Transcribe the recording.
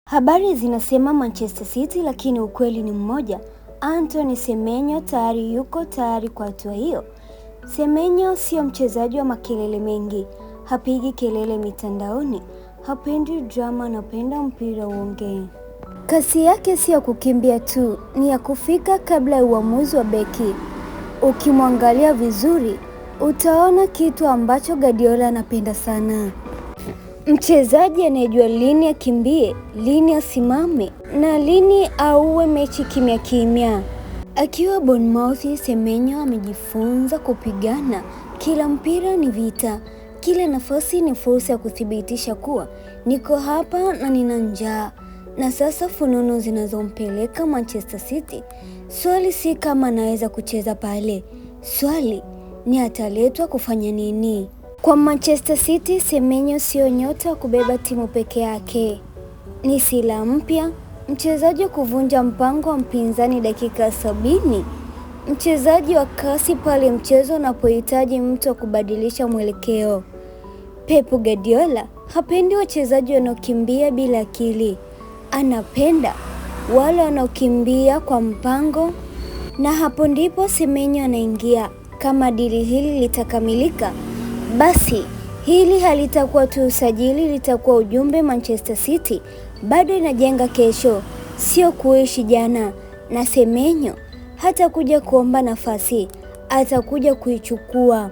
Habari zinasema Manchester City, lakini ukweli ni mmoja. Anthony Semenyo tayari yuko tayari kwa hatua hiyo. Semenyo sio mchezaji wa makelele mengi, hapigi kelele mitandaoni, hapendi drama, anapenda mpira uongee. Kasi yake si ya kukimbia tu, ni ya kufika kabla ya uamuzi wa beki. Ukimwangalia vizuri, utaona kitu ambacho Guardiola anapenda sana. Mchezaji anayejua lini akimbie, lini asimame na lini auwe mechi kimya kimya. Akiwa Bournemouth, Semenyo amejifunza kupigana. Kila mpira ni vita, kila nafasi ni fursa ya kuthibitisha kuwa niko hapa na nina njaa. Na sasa fununu zinazompeleka Manchester City, swali si kama anaweza kucheza pale, swali ni ataletwa kufanya nini? Kwa Manchester City, Semenyo sio nyota wa kubeba timu peke yake, ni silaha mpya, mchezaji wa kuvunja mpango wa mpinzani dakika 70, mchezaji wa kasi pale mchezo unapohitaji mtu wa kubadilisha mwelekeo. Pep Guardiola hapendi wachezaji wanaokimbia bila akili, anapenda wale wanaokimbia kwa mpango, na hapo ndipo Semenyo anaingia. Kama dili hili litakamilika, basi hili halitakuwa tu usajili, litakuwa ujumbe: Manchester City bado inajenga kesho, sio kuishi jana. Na Semenyo hatakuja kuomba nafasi, atakuja kuichukua.